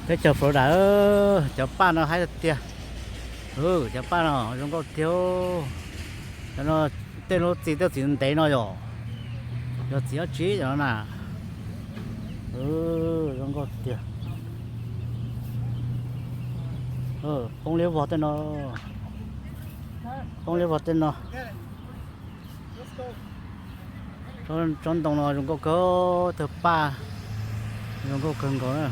Teb chaws Florida, cov paj no haib tiag tiag. Cov paj no zoo nkauj tiag. Cov no tej lub txiv tej txiv ntev no yom. Yog txiv dab tsi cov no na. Zoo nkauj tiag. Poob liab vog tej no. Poob liab vog tej no. Tsob ntoo no zoo nkauj kawg, tawg paj zoo nkauj kawg nkaus na.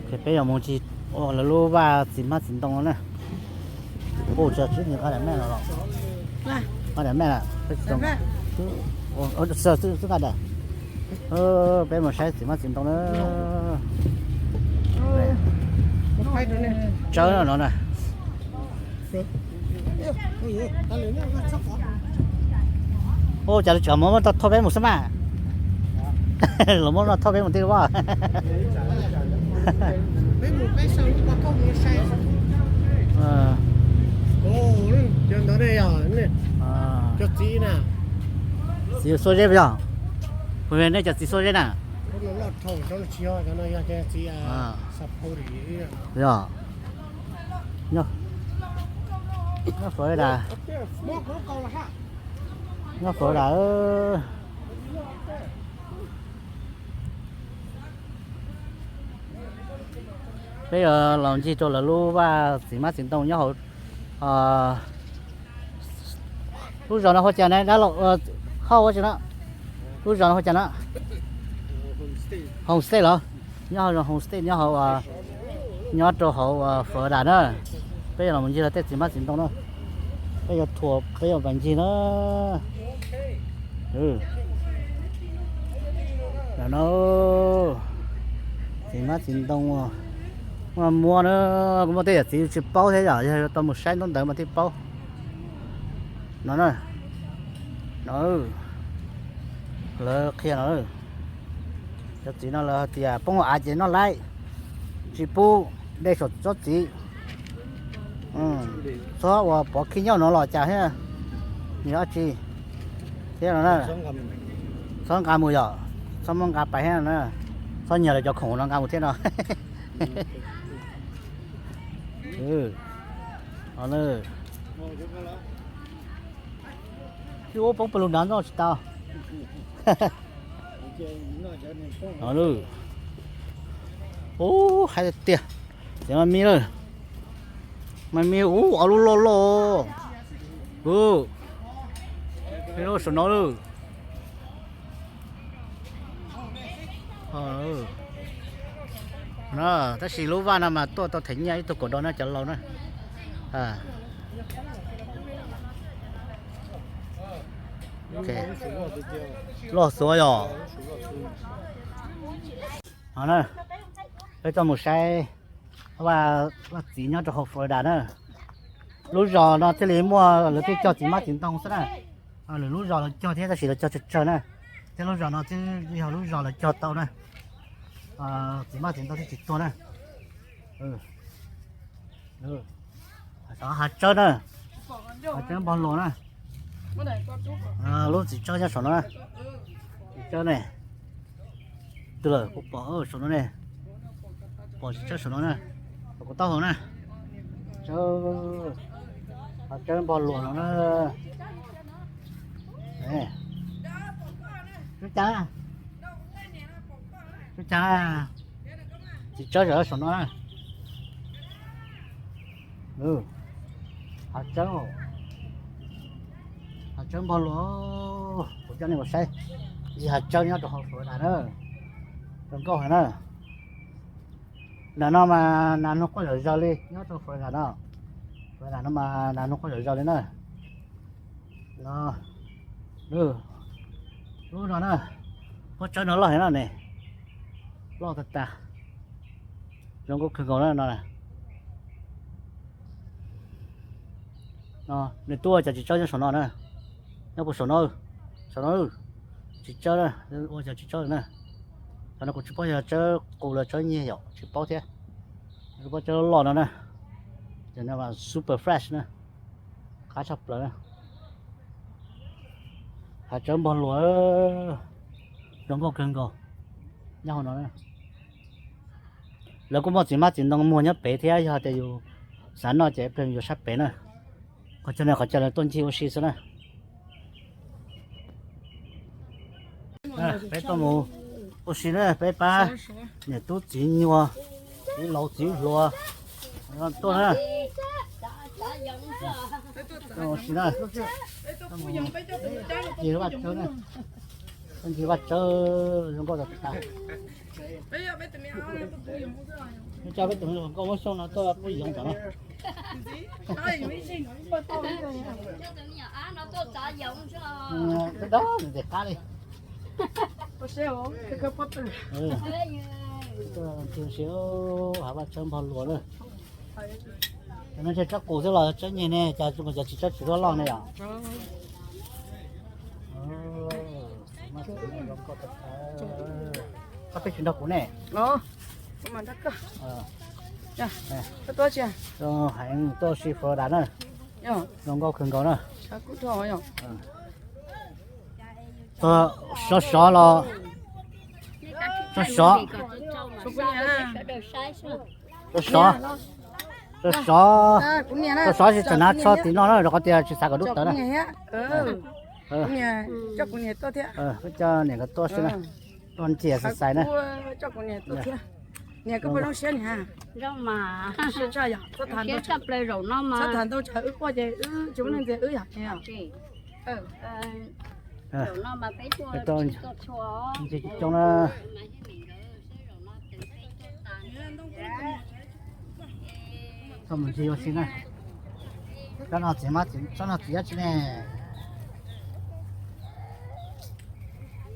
Ces peb yuav mus ncig ua lawv lub vaj txiv hmab txiv ntoo no na. Ua tsis tsis nws qab daim mej no los, qab daim mej na, peb tsis tau, xwb qab daim. Peb mus saib txiv hmab txiv ntoo na. Tsawb no na. Ua cas lawv tseem muab thauj peb mus xwb mas. Los muab no thauj peb mus tej vaj. Txiv xuab zeb yog, kuv nej cov txiv xuab zeb na. Yog, nyob Florida, nyob Florida. Peb yuav los ncig rau lawv lub vaj txiv hmab txiv ntoo nyob hauv, lub zos no hu cas ne dab laug, hauj ua tsi no, lub zos no hu cas no, homestay los, nyob hauv zos homestay nyob hauv, nyob rau hauv Florida na. Peb yuav los ncig rau tej txiv hmab txiv ntoo na. Peb yuav thuam peb yuav pas ncig na. Lam no, txiv hmab txiv ntoo, muaj muab na, kuv muaj tej yam txiv tsis paub thiab yom, yog yuav tau mus saib ntaub ntawv mas thiaj paub. No na, no, lawv qhia no, cov txiv no lawv hais tias poob hauv av ces noj laib, tsis pub de saum tsob txiv. Txhob uas pov khib nyob no los cas thiab, nyiam dab tsi thiab no na. Txhob nqa mus yom, txhob muab nqa pais thiab no na. Txhob nyiag lawv cov khoom no nqa mus thiab no. Ub, poob pawg lug nrad noj tsis tau. Ub, haib tiag. Ces mas mi lawm, mas mi ub, ob lub loj loj. Ub, saum no lawm. Tab sis lub vaj no mas tuaj tau them nyiaj ib tug kaum dos na cov laus na. Loj xuav yog. No na, peb coj mus saib vaj txiv nyob rau hauv Florida na. Lub zos no thiaj li muaj lawv thiaj cog txiv hmab txiv ntoo xwb na. Lwm lub zos lawv cog thiab tab sis lawv cog tsawg tsawg na. Thiab lub zos no twb yog lub zos lawv cog tau na. Txiv hmab txiv ntoo thiaj tsis tuag na. Hav tsawb na, hav tsawb npog luas na. Lub txiv tsawb nyob saum no, txiv tsawb ne. Twg lawm, kuv pom saum no ne, pom txiv tsawb saum no na, pom kuv taub hau na. Tsawb, hav tsawb npog luas no na. Tsawb cas, tsawb cas, txiv tsawb saum no na. Hav tsawb, hav tsawb npog luas, kuv coj nej mus saib ib hav tsawb nyob rau hauv Florida na, zoo nkauj heev na. Ntawm no mas nas noog quaj zom zaws li nyob rau Florida no, Florida no mas nas noog quaj zom zaws li na. No, lub no na, pob tsawb no loj heev no ne, loj tag tag, zoo nkauj kawg nkaus na no. Nws tuaj ua cov txiv tsawb nyob saum no na, nyob puag saum no, saum no, txiv tsawb na, ua cov txiv tsawb na. Cov no kuv tsis paub yog tsawb qus los tsawb nyiag yom, tsis paub thiab. Kuv paub tsawb loj no na, cov no super fresh na, qab tshaj plaws na. Hav tsawb npog luas, Zoo nkauj kawg nkaus nyob hauv no. Lawv kuj muaj txiv hmab txiv ntoo muag nyob pem thiab, yog tias yus xav noj ces pheej yuav sab pem na. Qhov chaw no qhov chaw lawv tuaj ncig ua si xwb na. Peb tuaj mus ua si na, peb pab niam tub txiv nyuag, txiv laus txiv hluas tuaj na. Tuaj ua si na. Ncig Vaj Tsawb na. Tuaj ncig Vaj Tsawb zoo nkauj tas tas. Coj peb tus me hluas nkauj Hmoob Xyooj no tuaj pub yoov tom no. Tus dab nws tes qab li. Tuaj ncig ua si hav Vaj Tsawb npog luas na. Cov no ntshe tsob qus xwb los tsob nyeg ne, cas tsis tsob txiv loj loj ne yom? Koj peb tsis nrog kuv ne. Heev tuaj si Florida na. Zoo nkauj kawg nkaus na. Sov sov los, sov sov, sov sov, sov sov, sov sov tsis txawm hnav tsho tim no na, rau qhov tias tsis xav kom dub tawv na. Coj niam nkawd tuaj xwb na, tuaj ntsia xav xais na. Ntsia coob na. Txhob mus ncig ua si na. Tsob no txiv, tsob no txiv dab tsi ne?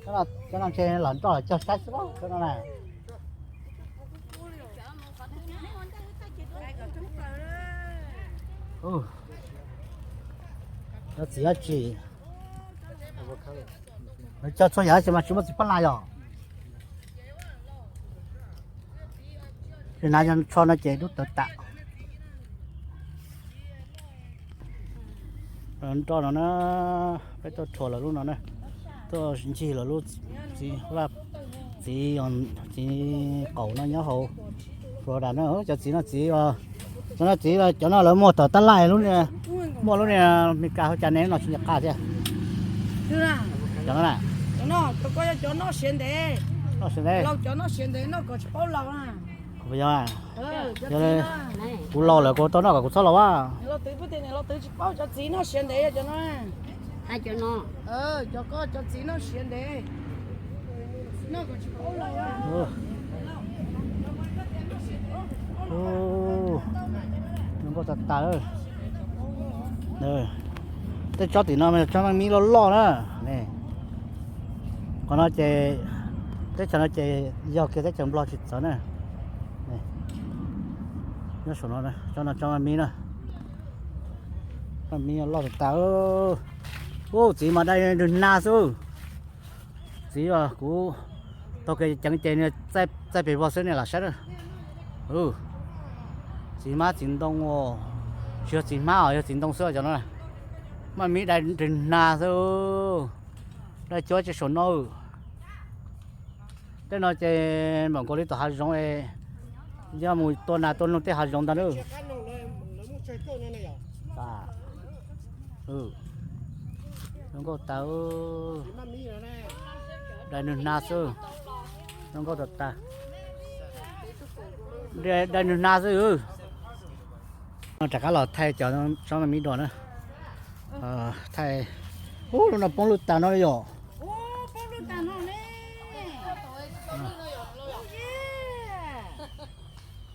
Tsob no ntshe los nroj los cog saib xwb tsob no na. Txiv dab tsi? Lawv cog txhua yam dab tsi mas tsis muaj txiv pab na yom? Tsis hnav tsho no ces dub tawv tas. Nroj no na, peb tuaj rhuav lawv lub no na, tuaj ncig lawv lub txiv, txiv, txiv qaum no nyob hauv Florida na. Cov txiv no txiv, cov no txiv, cov no lawv muag tom tab laj lub niag, muaj lub niag Meskas hauv cas ne no tsis nco qab thiab. Cov no na, cov no, cov ko yog cov noj siav ntev, noj siav ntev, cov noj siav ntev noj kom tsis paub laus na. Yog, yog li kuv laus lawm kuv tau noj kom kuv txhob laus a. Los twv pub tias niam los twv tsis paub cov txiv noj siav ntev cov no. Cov ko cov txiv noj siav ntev, noj kom tsis paub laus. Zoo nkauj tas tas. Tej tsob tim no mas tsob maj mib loj loj na. Qhov no ces, teb chaws no ces yog kiag teb chaws Nplog tsis txawv na. Nyob saum no, tsob no tsob maj mib na. Maj mib loj tas tas. Ub, txiv mas dai nrwg nag xwb. Txiv os, kuv taug kev ceev ces txaij pes vog xwb nej lam saib na. Txiv hmab txiv ntoo, tsis yog txiv hmab os, yog txiv ntoo xwb cov no. Maj mib dai nrwg nag xwb. Dai cuab tsis saum no. Tej no ces npaum nkaus li tom hav zoov, yog mus tua nas tua noog tej hav zoov ntag na. Zoo nkauj tas. Dai nrwg nag xwb. Zoo nkauj tas tas. Dai nrwg nag xwb. Rov qab los thaij cov tsob maj mib dua na. Thaij, ub, lub no poob lwj tag no li yom.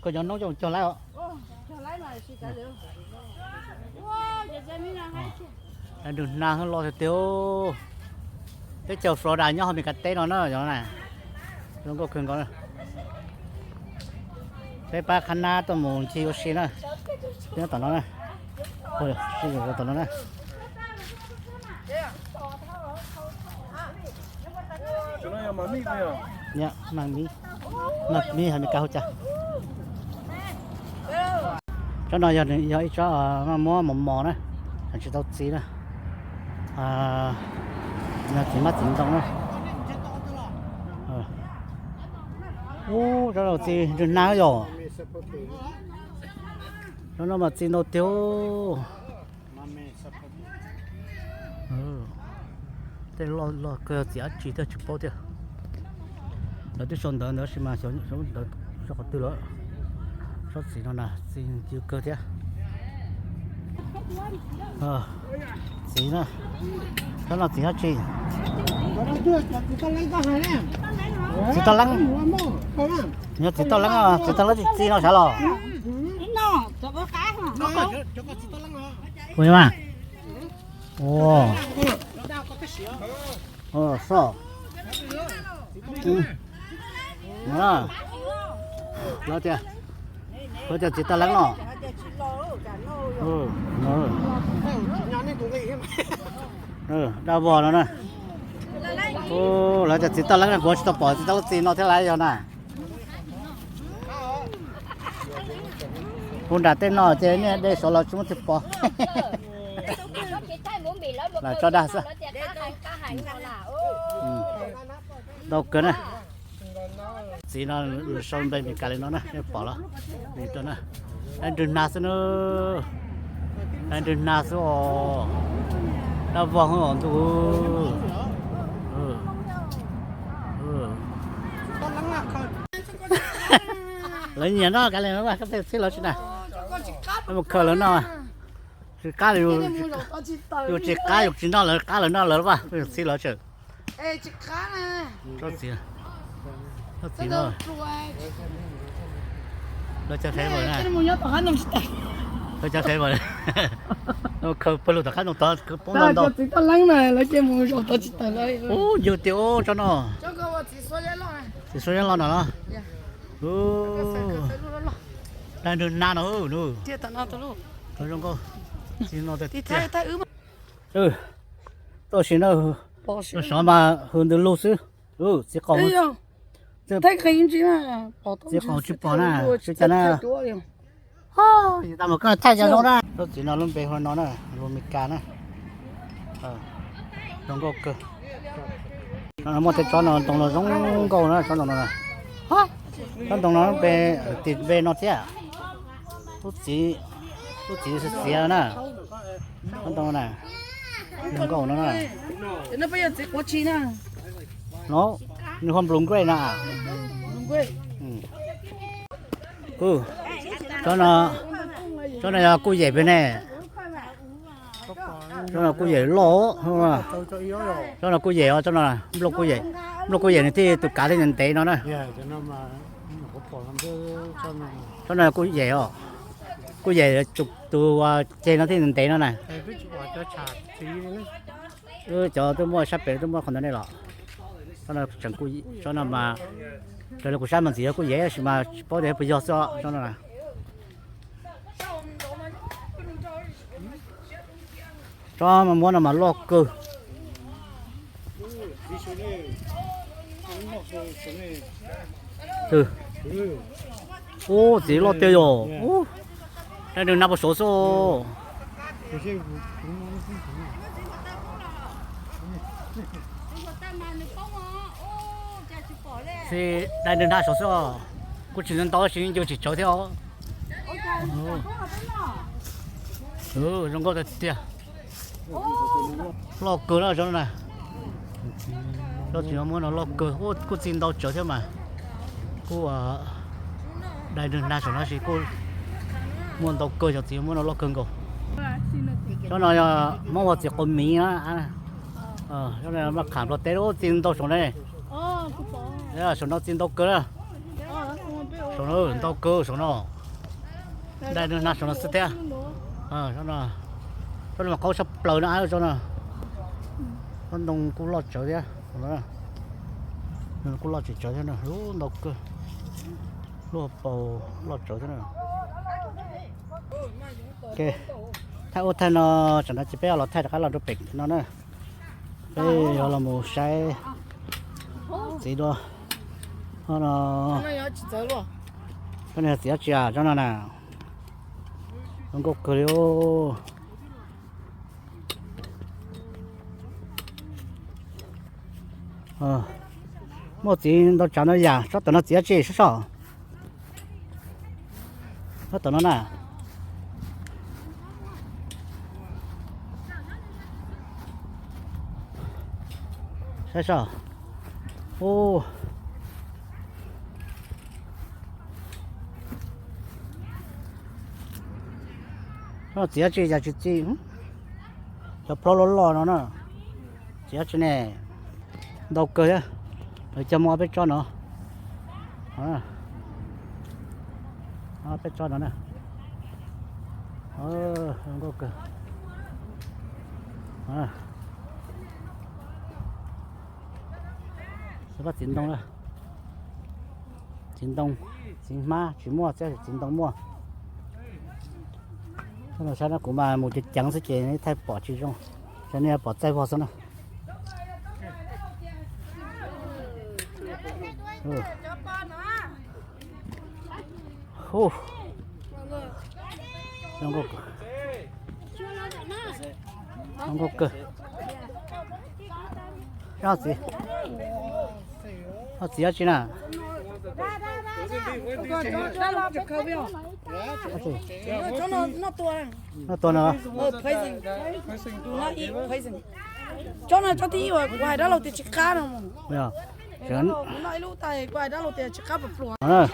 Koj cov noob coj cog laib os. Nrwg nag loj tiag tiag. Teb chaws Florida nyob hauv Meskas teb no na, zoo nkauj kawg nkaus. Peb pab qhab nab tuaj mus ncig ua si na. Peb nyob tom no na. Tom no na. Maj mib, maj mib hais Meskas hauv cas. Tsob no yog ib tsob maj muab mos mos na, tsis tau txiv na. Yog txiv hmab txiv ntoo na. Ub, cov no txiv nrwg nab yom. Cov no mas txiv ntau tiag. Tej loj loj kawg txiv dab tsi thiab tsis paub tiag. Lawv twb sau ntawv ntawd sis mas xyov ntawd sau qhov twg lawm. Tsob txiv no na txiv ntau kawg thiab. Txiv na, tsob no txiv dab tsi? Txiv toj leeb. Yog txiv toj leeb, txiv toj leeb txiv no sav los. Ua, ua, soj. Lawv tias, lawv tias txiv toj leeb no. Dab vog no na. Lawv tias txiv toj leeb no kuv tsis tau pom txiv toj leeb txiv no thiab lawv yog na. Hu nram tej no ces nej dej saud los tsis muaj txiv pom. Los tso dag xwb. Ntau kawg na. Txiv no sau npe Meskas li no na, nej pom los. Dab nrwg nag xwb na. Dab nrwg nag xwb os. Dab vog os ntuj. Lawv nyiam noj kav liam no, koj pheej txhib lawv tsis na. Mus khaws lawv noj. Tsis qab, yus tsis qab yus tsis noj lawv qab lawv noj lawv, pheej txhib lawv tseem. Tsob txiv, tsob txiv no. Lawv cov favourite na. Lawv cov favourite. Khaws pawg lug tom qab ntoo tod poob ntau ntau. Ub, yug tiag ub tsob no. Txiv suab yeeb loj no los. Dab nrwg nag no nws. Zoo nkauj. Txiv no tiag tiag. Tuaj sim no, xyov mas hws ntws lug xwb. Txiv qaub, txiv qaub tsis pom na, tsis cas na. Yus tau mus koj thaij cov zoo na. Tsob txiv no lub npe hu no na, lus Meskas na. Zoo nkauj kawg. Muaj tej tsob no ntoo no zoo nkauj na, tsob ntoo no na. Tsob ntoo no npe, tim npe no thiab. Lub txiv, lub txiv xiav xiav na. Tsob ntoo na, zoo nkauj no na. No, nws hu blue grape na. Tsob no, tsob no yog kuj yem pem ne. Tsob no kuj yem loj. Tsob no kuj yem os, tsob no nplooj kuj yem, nplooj kuj yem nws thiaj tus kav thiaj ntev no na. Tsob no kuj yem os, kuj yem tus ceg no thiaj ntev no na. Wb cov twb muaj sab pem twb muaj qhov ntawd nej los. Tsob no tseem, tsob no mas raws li kuv saib mas ntxim yog kuj yem tab sis mas tsis paub tias puas yog xwb os, tsob no na. Tsob muab no mas loj kawg. Ub, txiv loj tiag yom. Ub, dab nrwg nag puas saud xwb. Txiv dab nrwg nag saud xwb os. Kuj tsis ntau tab sis yeej ncw tsis tsawv thiab os. Zoo nkauj tiag tiag. Loj kawg na tsob no na. Tsob txiv no muab no loj kawg, kuj txi ntau tsawv thiab mas. Kuj dai nrwg nag saum no sis kuj muaj ntau kawg, cov txiv muab no loj kawg nkaus. Tsob no yog Hmoob hu txiv qau miv na. Tsob no mas kham nplog teb, txi ntau saum no. Saum no txi ntau kawg na. Saum no ntau kawg saum no. Dai nrwg nag saum no xwb thiab. Tsob no mas qaub tshaj plaws na, tsob no. Tsob ntoo kuj loj tsawv thiab. Kuj loj tsawv tsawv thiab, ntau kawg. Luaj paus loj tsawv thiab na. Thaij ub thaij no, tsam no ces peb los thaij rov qab los rau pem no na. Peb yuav los mus saib txiv dua. Tsob no txiv dab tsi a, tsob no na. Zoo nkauj kawg li. Muaj txiv ntau tsav ntau yam, tsob tom no txiv dab tsi saib soj. Tsob tom no na. Saib soj. Ub. Txiv dab tsi cas tsis txi. Cov plaub loj loj no na. Txiv dab tsi ne. Ntau kawg thiab. Lawv cog muaj ob peb tsob no. Ob peb tsob no na. Nkauj kawg. Xyov pab txiv ntoo na. Txiv ntoo, txiv hmab tsis muaj, txiv ntoo muaj. Saib no kuv mas mus ceev ceev xwb ces thaij pom tsis zoo. Saib nej pom txaij vog xwb na. Hu, zoo nkauj, zoo nkauj kawg. Txiv, txiv dab tsi na? Noj tua no. Tsob no tsob thib ib uas kuv hais dab laug tias tsis qab no. Kuv noj ib lub tas kuv hais dab laug tias tsis qab pluas pluas.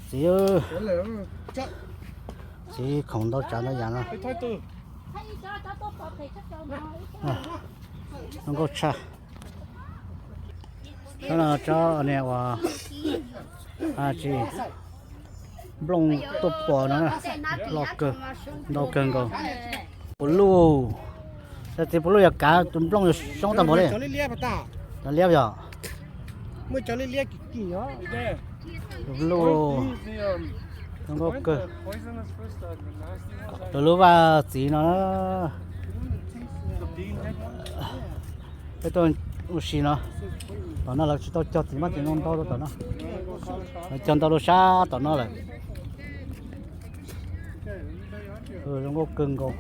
Txiv, txiv, txiv khoom ntau tsav ntau yam no. Zoo nkauj tshaj. Tsob no tsob niag uas tsis nplooj tuaj pom no na, loj kawg, ntau kawg nkaus. Puv luj, txiv puv luj yog kav tus nplooj yuav soob tag npaum li. Cov liab yog. Puv luj, zoo nkauj kawg. Lawv lub vaj txiv no. Peb tuaj ua si no, tom no lawv tsis tau cog txiv mab txiv ntoo ntau rau tom no. Lawv cog ntau rau sab tom no lawm. Zoo nkauj kawg nkaus.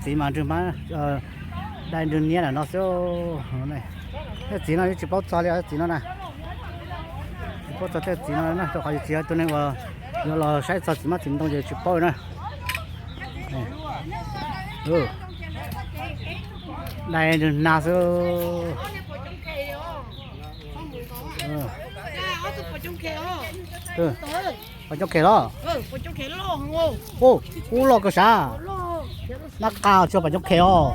Txiv mas nrwg hmab, dai nrwg niab lam no xwb. Tej txiv no yeej tsis paub txog li os, txiv no na. Tsis paub txog tej txiv no na, rau qhov yus tsis yog tus neeg uas yuav los saib txog txiv mab txiv ntoo ces tsis paub na. Dai nrwg hmab xwb. Pom coob khev los? Ub, loj kawg sav. Nab qa tsis yog pom coob khev os.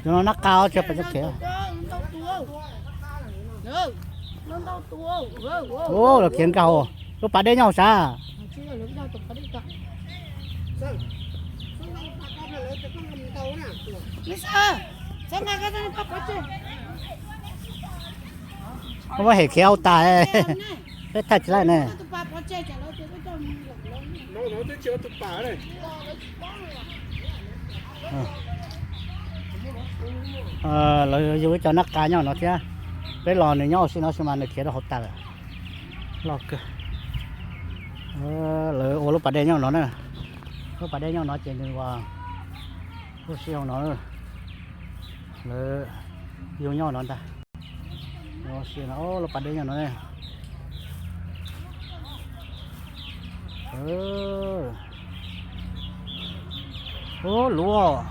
Cov no nab qa tsis yog pom coob khev. Ub, los khiav nkag hauv. Lub pas dej nyob hauv sav. Koj muab hem khiav hauv tas, peb thaij tsis laij ne. Lawv yug ib co nab qa nyob no thiab. Peb los nws nyob ua si no sis mas nws khiav rau hauv tas lawm. Loj kawg. Lawv ua lub pas dej nyob no na. Lub pas dej nyob no ces nws ua ua si hauv no. Lawv yug nyob no ntag. Ua si no, lub pas dej nyob no ne. Ub, luv,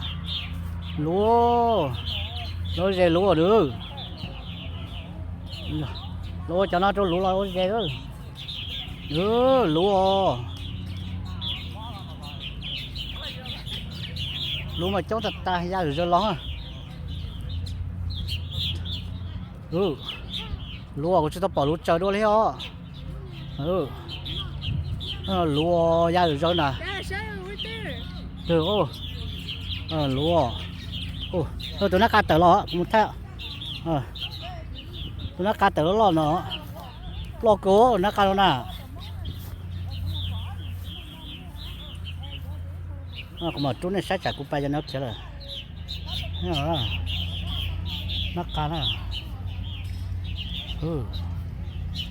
luv, luv ze luv nws. Luv cov no rau luv los ua ze. Luv os. Luv mas coob tag tag, ya zawm zaws los. Luv, kuv tsis tau pom luv tsaws dua li os. Luv, ya zawm zaws na. Luv, tus nab qa tawm los, kuv mus thaij. Tus nab qa tawm loj loj no. Loj kawg nab qa no na. Kuv mam rub nej saib tsam kuv pais cov no khiav lawm. Nab qa na.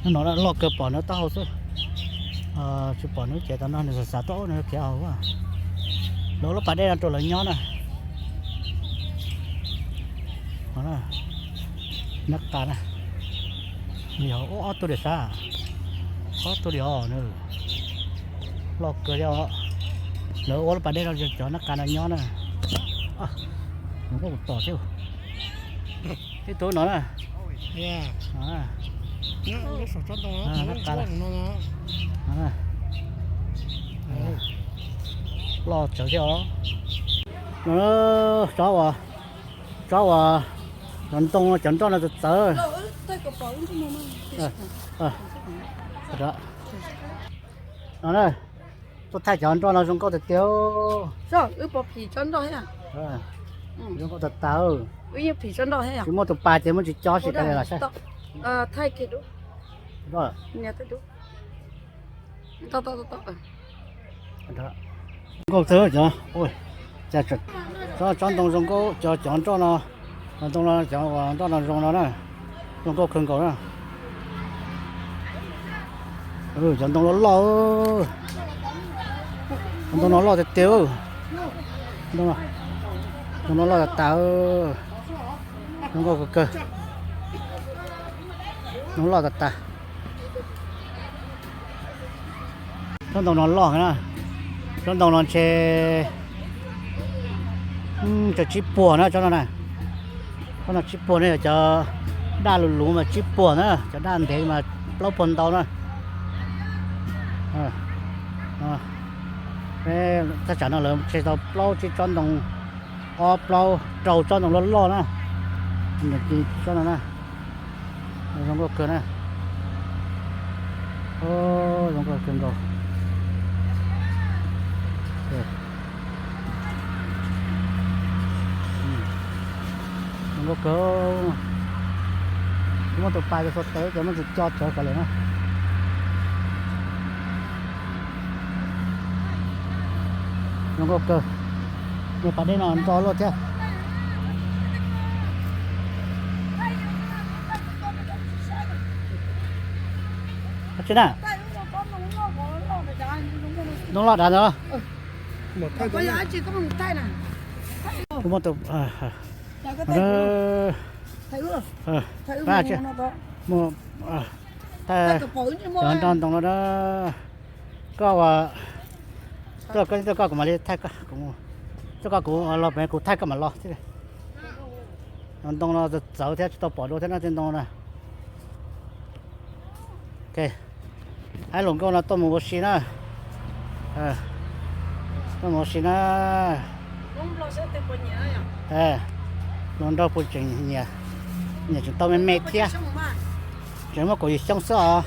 Hnub no loj kawg pom nws taub hau xwb. Tsis pom nws khiav tom no, nws xav xav tuaj ub nws khiav hauv. Lawv ua lub pas dej no rau lawv nyob na. Nab qa na, yog ob tug diam sav, ob tug diam os, loj kawg thiab os. Lawv ua lub pas dej no cov nab qa no nyob na. Nws kuj tom thiab. Ib tug no na. Nab qa loj tsawv thiab os. Tsob uas, tsob uas cov ntoo cov nroj no txawv txawv. No na, tuaj thaij cov nroj no zoo nkauj tiag tiag. Zoo nkauj tas tas. Tsis muaj tus pas ces muab tsis cob tsis tas li los saib. Nkauj xwb cov, tsob ntoo zoo nkauj, cov, cov nroj no, cov ntoo no, cov nroj no zoo no na, zoo nkauj kawg nkaus na. Cov ntoo loj loj, cov ntoo no loj tiag tiag. Ntoo no loj tas tas, zoo nkauj kawg kawg, ntoo loj tas tas. Tsob ntoo no loj na, tsob ntoo no ntshe tau tsib puas na tsob no na. Tsob no tsib puas na, yog cov daj luv luv mas tsib puas na, cov daj ntev mas plaub puas ntau na. Thaj tsam no lawv tseg tau plaub tsib tsob ntoo, ob plaub rau tsob ntoo loj loj na. Tsob no na, zoo nkauj kawg na. Zoo nkauj kawg nkaus. Zoo nkauj kawg. Muab tus pas rau xuas tes ces muab tus co tsawv kom lawm na. Zoo nkauj kawg. Niag pas dej no nro luaj thiab. Tsis na, ntoo loj dav ntawd. Kuv muab tus, mus, thaij cov nroj ntoo no na. Koj ua, tuaj koj, tuaj koj kuv mam li thaij koj, tuaj koj kuv los pem kuv thaij koj mam los thiab. Ntoo no txawv txawv thiab tsis tau pom dua thiab na tej ntoo na. Aib, hluas nkauj no tuaj mus ua si na. Tuaj mus ua si na. Hluas nraug puas tseem nyiam, nyiam tseem tau me me thiab. Tseem muaj kaum yim xyoo xwb os.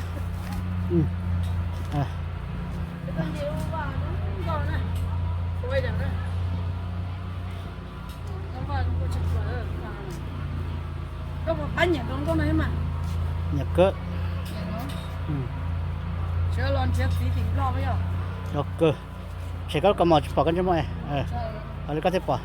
Nyiam kawg. Los kawg. Tshem koj lub kaus mom tsis pom koj ntsej muag. Li koj thiaj pom.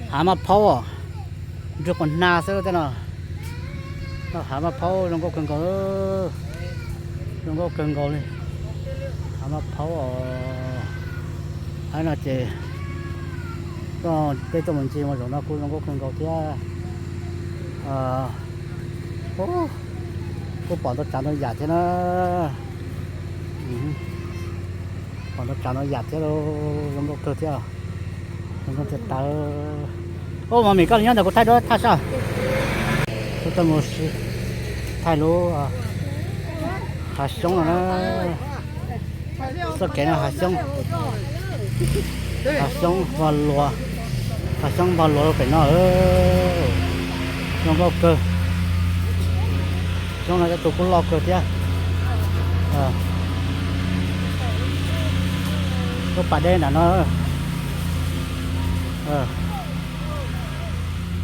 Hav maj phaub, nrog quas hna xwb tej no. Hav maj phaub zoo nkauj kawg nkaus, zoo nkauj kawg nkaus li. Hav maj phaub os. Hav no ces peb tuaj mus ncig mus zaum no kuj zoo nkauj kawg nkaus thiab. Kuj pom ntau tsav ntau yam thiab na. Pom ntau tsav ntau yam thiab, zoo nkauj kawg thiab. Zoo nkauj tiag tawv. Ub, mas Mim, koj li nyob ntawd kuv thaij duab thaj sab. Kuv tuaj mus si thaij lub hav xyoob no na. Txoj kev no hav xyoob, hav xyoob npog luas, hav xyoob npog luas rau pem no. Zoo nkauj kawg. Xyoob no tej tus kuj loj kawg thiab. Pas dej nram no.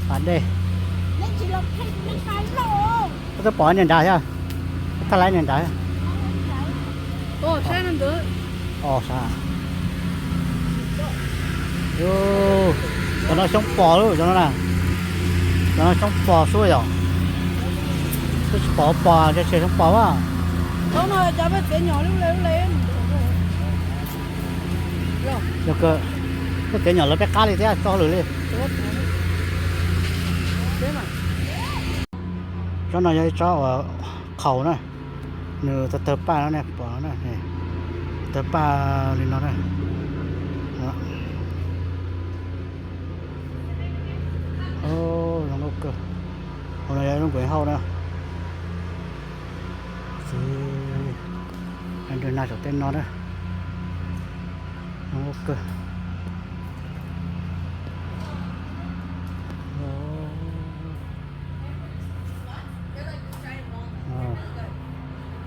Pas dej. Koj twb pom niag nrad thiab. Thaj laiv niag nrad. Cov no xyoob pos lawm cov no na. Cov no xyoob pos xwb yom. Twb tsis pom pos ces xyoob pos a. Yog kawg, peb tsev nyom lawv peb qab li thiab tso hauj lwm li. Tsob no yog ib tsob uas qhaus na, nws tawg tawg paj no ne, pom na, tawg paj li no na. Zoo nkauj kawg. Hauv no yog lub nkuav hauj na. Txiv nrwg nag saum tej no na. Zoo nkauj kawg.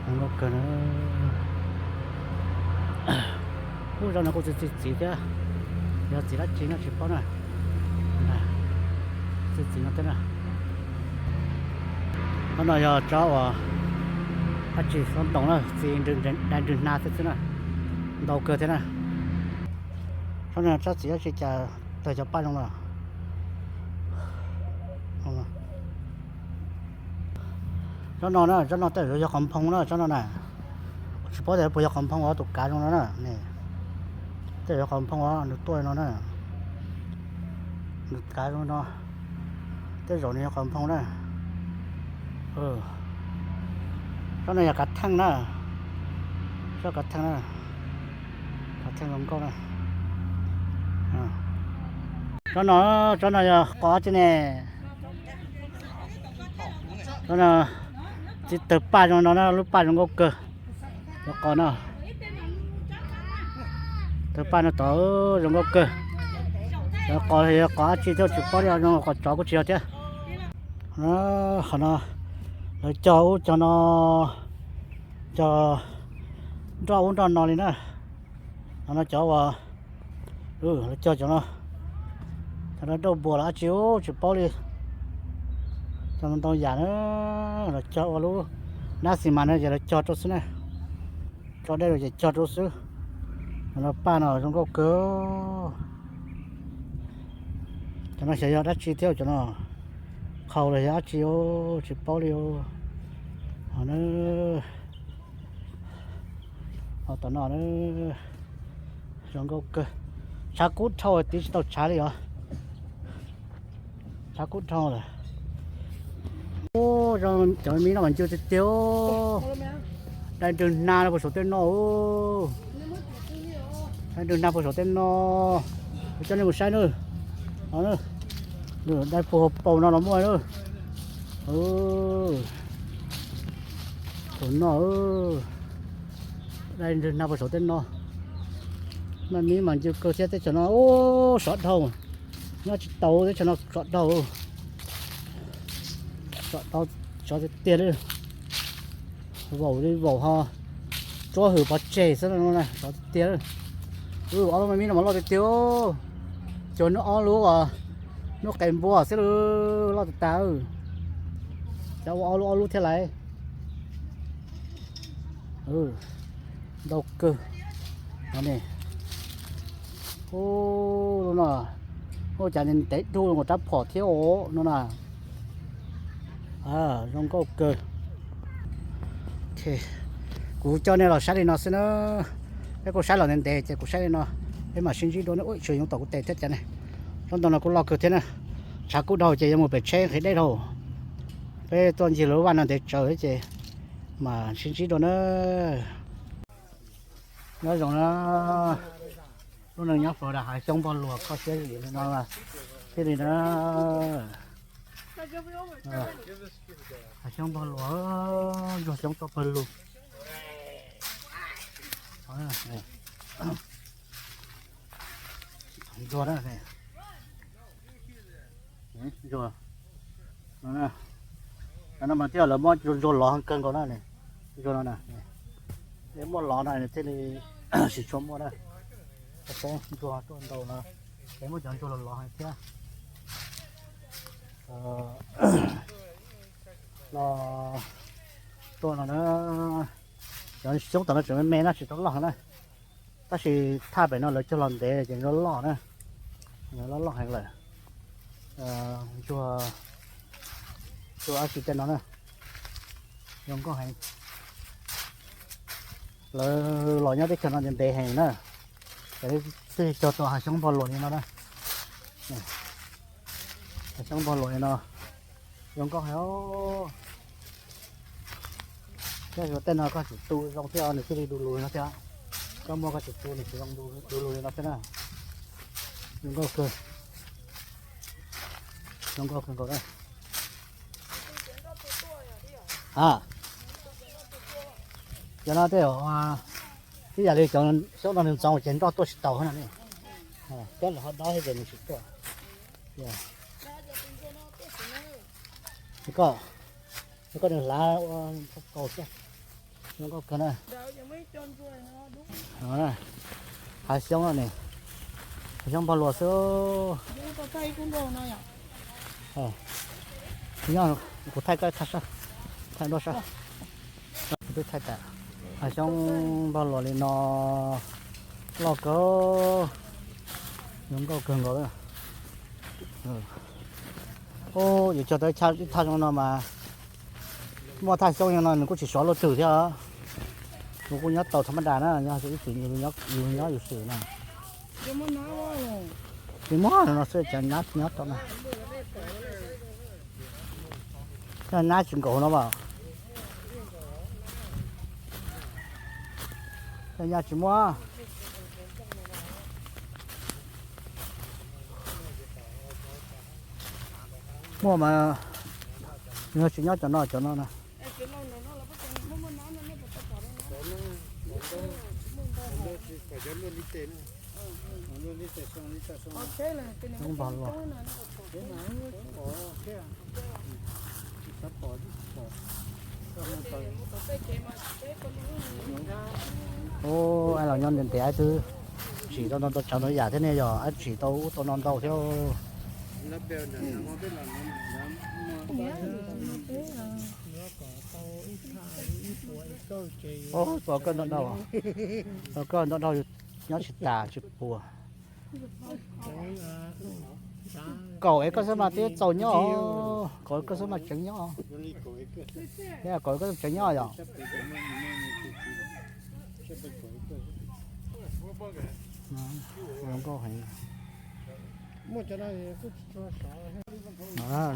Zoo nkauj kawg na. Ub, zaj no kuj txiv txiv txiv thiab, yog txiv dab tsi no tsis paub na. Txiv txiv no thiab na. Qhov no yog tsob uas dab tsi, xob ntoos na, txiv dai nrwg nag thiab xwb na. Ntau kawg thiab na. Tsob no tsob txiv dab tsi cas tawg cov paj zoo na. Tsob no na, tsob no tej zaum yog qhov nphoo na, tsob no na. Tsis paub tias puas yog qhov nphoo os, tus kav zoo no na. Tej zaum yog qhov nphoo os, nws tuaj no na. Nws kav zoo no. Tej zaum nws yog qhov nphoo na. Tsob no yog kav theej na. Tsob kav theej na. Kav theej zoo nkauj na. Tsob no, tsob no yog qos dab tsi ne? Tsob no txiv tawg paj zoo no na, lub paj zoo nkauj kawg. Cov qos no, tawg paj no tod zoo nkauj kawg. Cov qos yog qos dab tsi thiab tsis paub, zoo qos tsov kuj tsis yog thiab. Qhov no lawv cog ub cog no, cog nroj ub nroj no li na. Qhov no cov uas lawv cog cov no, cov no dauj npua los dab tsi ub tsis paub li. Cog ntau yam na, lawv cog ua lub nab xis mas no ces lawv cog rau xwb na. Tso dej los ces cog rau xwb. Cov no paj no zoo nkauj kawg. Cov no xyov yog dab tsi thiab, cov no qhaus los yog dab tsi tsis paub li. Ho na, ho tom no na, zoo nkauj kawg. Tshav kub dhau tiv tsis tau tshav li os. Tshav kub dhau lawm. Cov me no mas ncw tiag tiag. Dai nrwg nag no puas saum tej no. Dai nrwg nag puas saum tej no. Kuv coj nej mus saib na. Dai puag hauv paus no los muaj na. Saum no, dai nrwg nag puag saum tej no. Maj mib mas ncw kawg thiab teb chaws no, ub, sov dhau. Nyob tsis tau teb chaws no, sov dhau. Sov dhau, sov tiag tiag li. Vaum li vaum ho, tsuab hws pov tseg xwb no, sov tiag tiag. Ob lub maj mib no mas loj tiag tiag. Cuag hnub ob lub, hnub qe npua xwb, loj tas tas. Cas ua ob lub ob lub thiab lawm. Ntau kawg no ne. Ub, lub no, ub, cas ntev dub nkaus rab phom thiab os no na. Zoo nkauj kawg. Kuv coj nej los saib li no xwb na. Peb kuj saib los ntev ntev ces kuv saib li no. Peb mam sib ntsib dua ne. Ub, tseem yoov tom kuv tes thiab cas ne. Tsob ntoo no kuj loj kawg thiab na. Tshav kub dhau ces yuav mus pem tsheb nqhis dej dhau. Peb tuaj ncig lub vaj no ntev tsawv ces mam sib ntsib dua na. Nyob zoo na. Lub neej nyob Florida hav xyoob npog luag kho siab zim li no thiaj li na. Hav xyoob npog luag, ntsuag xyoob tuaj pawg lug. Ntsuag na. Ntsuag no mas thiaj lawv muab ntsuag lov kawg nkaus na. Ntsuag no na, muaj lov na thiaj li tsis tshua muaj na. Peb ntsuag tuaj ntau no, peb muab cov ntsuag los lov heev thiab. Los tuaj no na, cov xyoob tom no tseem me me na, tsis tau loj heev na. Tab sis thaj pem no lawv cog los ntev ces loj loj na, loj loj heev lawm. Ntsuag, ntsuag ab tsi tej no na, zoo nkauj heev. Lawv los nyob teb chaws no ntev ntev heev na, lawv thiaj cog tau hav xyoob npog luas li no na. Hav xyoob npog luas li no zoo nkauj heev. Tej no koj tsum tu zoo thiab nws thiaj li du lug li no thiab. Koj muab koj tsum tu nws tsis zoo du lug li no thiab na. Zoo nkauj kawg, zoo nkauj kawg nkaus na. A, cov no tej zaum ib yam li cov xyoob no nws ntxoov ces nroj tuaj tsis taus na ne. Cov lawm ho dob thiab ces nws tsis tuaj. Koj, koj nws hlav ua kaus xwb. Zoo nkauj kawg na. Hav xyoob ne, hav xyoob npog luas xwb. Kuv thaij koj thaij sab, thaij nruab sab. Twb thaij tas, hav xyoob npog luas li no loj kawg, zoo nkauj kawg nkaus li. Ub, yuav cog tau ib thaj zoo no mas muaj thaj xyoob zoo no nws kuj tsis sov luaj twg thiab. Kuv kuj nyob tau tha mab das na, yog ib txwm yus nyob yus xwm na. Tsis muaj no xwb, cov nab nyob tau na. Cov nab tsis nkaum no as. Cov nab tsis muaj. Muaj mas, nws tsis nyob cov no, cov no na. Xyoob npog luas. Ub, ab los nyob ntev ntev twb tsim tau ntau tsav ntau yam thiab ne, yog ab tsim tau ub tau no ntau thiab. Ub, tau koj ntau dhau, tau koj ntau dhau, nyob tsis tas tsis puas. Kaum es koj xwb mas twb txaus nyob, kaum es koj xwb mas tseev nyob. Kaum es koj tseev nyob yom. Zoo nkauj heev.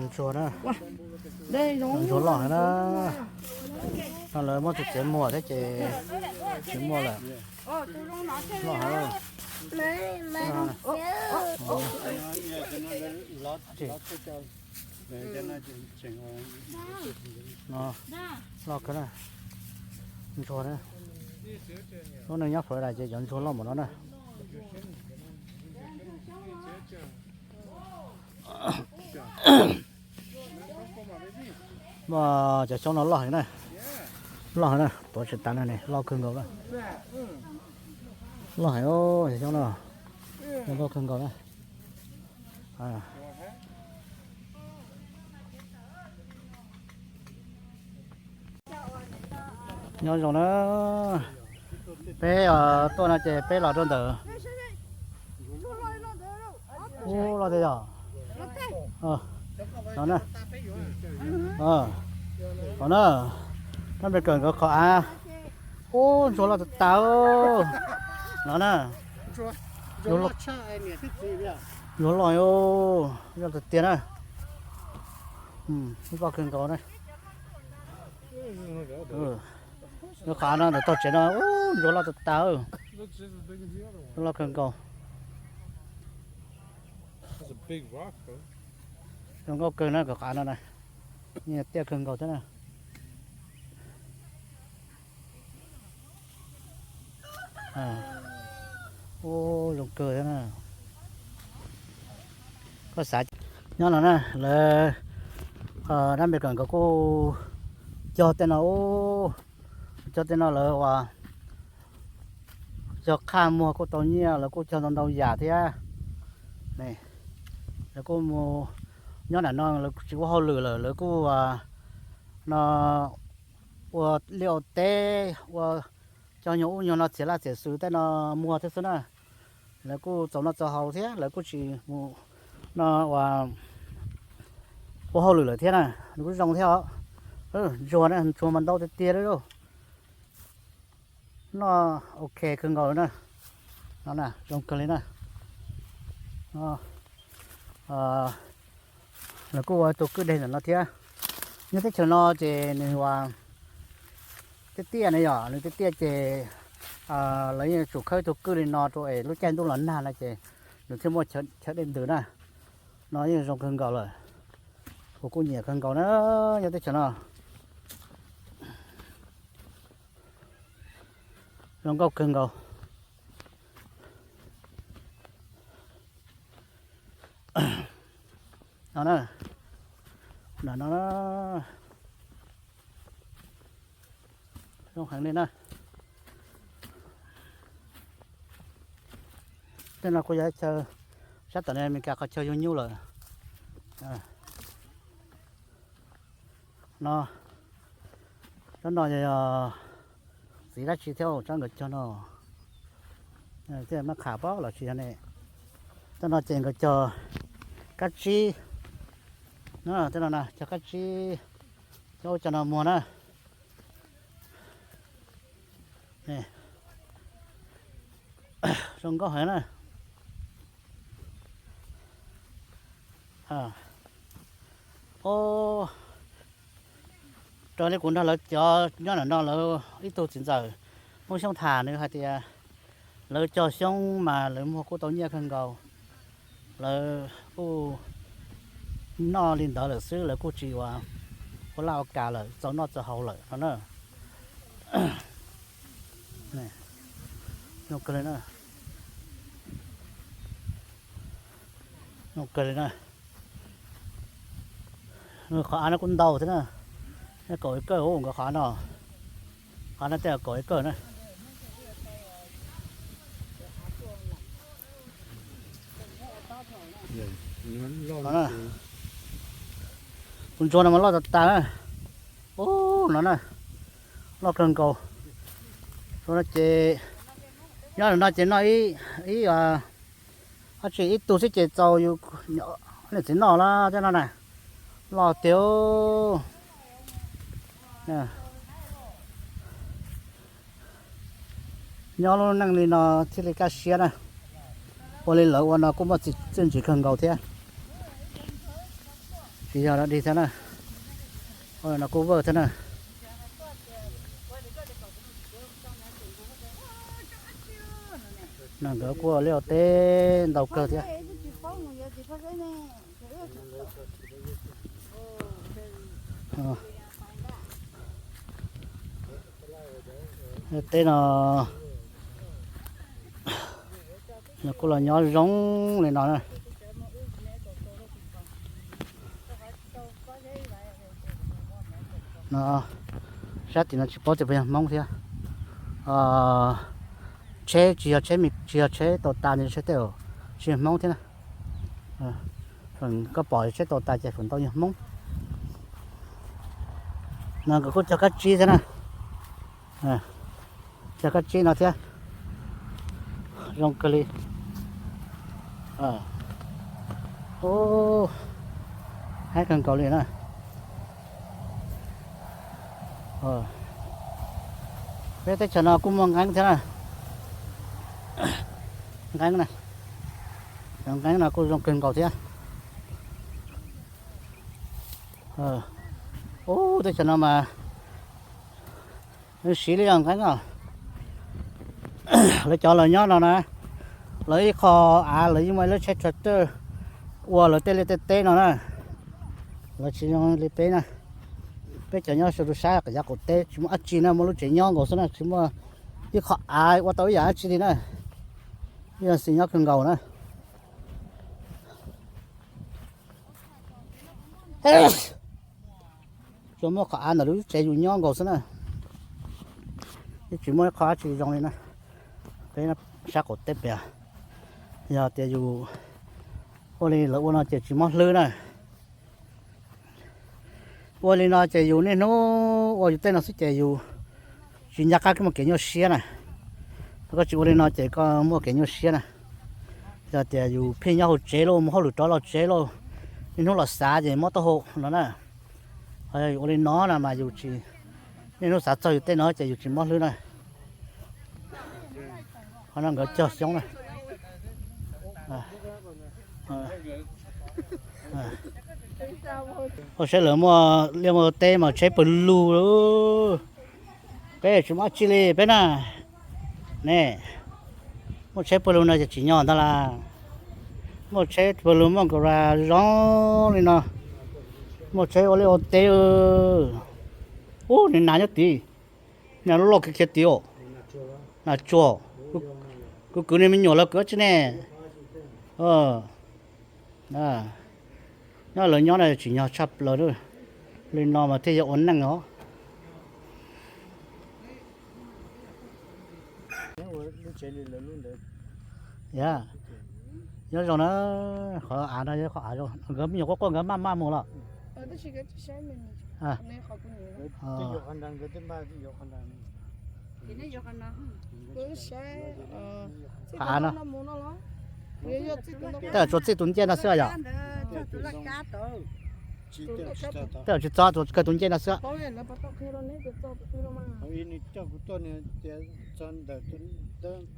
Ntsuag na, ntsuag loj heev na. No lawv muab txiav muag thiab ces tsis muaj lawm. Loj heev. Loj kawg na. Ntsuag na. Lub neej nyob Florida ces cov ntsuag loj npaum no na. Muaj cov xyoob no loj heev na. Loj heev na, tuav tsis tas no ne, loj kawg nkaus na. Loj heev, cov xyoob no loj kawg nkaus na. Nyob zoo na, peb tuaj no ces peb los rau ntawm, ub, los tiag yog, no na, no na, dab npe kawm nkawd qhov av, ub, ntsuag loj tas tas, no na, yuav loj, yuav loj, yog tiag tiag na, loj kawg nkaus na. Qhov no ntawm tog tsev no ub ntsuag loj tas tas, loj kawg nkaus. Zoo nkauj kawg na, qhov no na, tiaj kawg nkaus thiab na. Ub, zoo kawg thiab na. Koj xav nyob no na, lawv dab npe kawm nkawd kuj cog tej no, ub, cog tej no lawv ua cog qhaj muag kuj tau nyiaj, lawv kuj cog ntau ntau yam thiab. Lawv kuj mus nyob nram no, lawv tsis ua hauj lwm lawm, lawv kuj no ua liaj ua teb, ua cog nyuag ub nyuag no txiav laj txiav xwm tej no muag thiab xwb na. Lawv kuj txaus noj txaus haus thiab, lawv kuj tsis mus no ua hauj lwm lawm thiab na, nws kuj zoo thiab os. Ntsuag na, ntsuag mas ntau tiag tiag li lauj. Noj ok kawg nkaus li na. No na, zoo kawg li na. Lawv kuj ua tus kwj deg ntawm no thiab. Nyob teb chaws no ces nws tiaj tiaj na, yog nws tiaj tiaj ces lawv yeej tsum khawb tus kwj li no rau es lub caij ntuj los nag no ces nws thiaj muaj chaw dej ntws na. No yeej zoo kawg nkaus lawm. Kuv kuj nyiam kawg nkaus na, nyob teb chaws no zoo nkauj kawg nkaus. No na, no na, zoo heev li na. Tej no kuj yog chaw sab tom Amelikas qhov chaw yug nyuj lawm. No, tsob no yog txiv dab tsi thiab, tsob nkawd cog no thiaj mab qham pob los tsis yog ne. Tej no ces nkawd cog kab tsib, tej no cog kab tsib, cog ub cog no muag na. Zoo nkauj heev na. Raws li kuv nrog lawv cov nyob ntawm no lawv ib tug txiv ntxawm Hmoob Xyooj tham nws hais tias lawv cog xyoob mas lawv muag kuj tau nyiaj kawg nkaus. Lawv kuj noj li ntawd lawm xwb, lawv kuj tsis ua ua laj ua kam lawm, txaus noj txaus haus lawm no na. Zoo kawg li na. Zoo kawg li na. Qhov av no kuj ntau thiab na. Kaum ib kawj, nkawd qhov av no, qhov av no tej kaum ib kawj na. Tus ntsuag no mas loj tas tas na. Ub no na, loj kawg nkaus. Tus no ces nyob no ces noj ib, ib, dab tsi ib tug xwb ces txaus yus niam txiv noj lawm tej no na. Loj tiag. Nyob lub neej li no thiaj li kaj siab na. Ua li lawv ua no kuj muaj txiaj ntsig kawg nkaus thiab. Tsis yog dog dig thiab na. Ua li no kuj vawj thiab na. No nkawd kuj ua liaj ua teb ntau kawg thiab. Teb no, nws kuj los nyob zoo li no na. No, sab tim no tsis paub tias puas yog Hmoob thiab. Tsheb tsis yog tsheb, tsis yog tsheb tau tas, tsheb tej tsis yog Hmoob thiab na. Koj pom tsheb tau tas ces feem ntau yog Hmoob. No nkawd kuj cog kab tsib thiab na. Cog kab tsib no thiab. Zoo kawg li. Ub, haib kawg nkaus li na. Peb teb chaws no kuj muaj nqeeb thiab na. Nqeeb na, cov nqeeb no kuj zoo kawg nkaus thiab. Ub, teb chaws no mas siv li os nqeeb os. Lawv cov los nyob no na, lawv ib qho av lawv yeej muaj ib lub tsheb tractor ua lawv tej liaj tej teb no na. Lawv tsis zoo li peb na. Peb cov nyob saum tus sab yav qaum teb tsis muaj dab tsi na, muaj lub tsev nyob nkaus xwb na, tsis muaj ib qho av ua tau ib yam dab tsi li na. Ib yam xwm nyob kawg nkaus na. Tsuas muaj qhov av ntawm lub tsev yus nyob nkaus xwb na. Yeej tsis muaj ib qho dab tsi zoo li na. Peb sab qaum teb pem, yog tias yus ua li lawv ua no ces tsis mob hlwb na. Ua li no ces yus niaj hnub ua yus tej no xwb ces yus tsis nco qab muaj kev nyuaj siab na. Koj tsis ua li no ces koj muaj kev nyuaj siab na. Yog tias yus pheej nyob hauv tsev lauj, mus hauj lwm rov los tsev lauj, niaj hnub los xav ces mob taub hau no na. Ho yog yus ua li no na mas yus tsis, niaj hnub xav txog yus tej no ces yus tsis mob hlwb na. Qhov no nkawd cog xyoob na. Ua saib lawv muaj liaj muaj teb mas tsheb pawg lug. Peb tsis muaj dab tsi li peb na. Ne, muaj tsheb pawg lug no ces tsim nyog ntag las. Muaj tsheb pawg lug muaj nkaus ras zoo li no. Muaj tsheb ua liaj ua teb. Ub, niag nas nyob tid. Niag loj loj kiag kiag tid os. Nas tsuag. Kuv kwv niag me nyuam los kwv tsi ne. Nyob lawv nyob na tsim nyog tshaj plaws. Li no mas thiaj yog ua neej os. Yog, nyob zoo na, qhov av no yog qhov av zoo, nkawd me nyuam quaj quaj nkawd maj maj mus los. Qhov av no, tej zaum tsuas txij tus ncej no xwb yom. Tej zaum tsis txog, tsuas kawg tus ncej no xwb.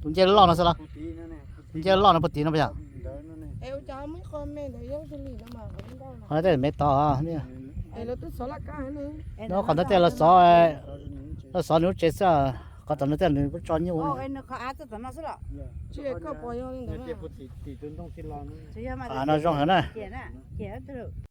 Tus ncej loj no xwb los? Tus ncej loj no puag tid no puas yog? Qhov no tej me tod, no qhov ntawd tej lawv xov, lawv xov nws lub tsev xwb, qhov tom no tej nws tso nyuj. Av no zoo heev na.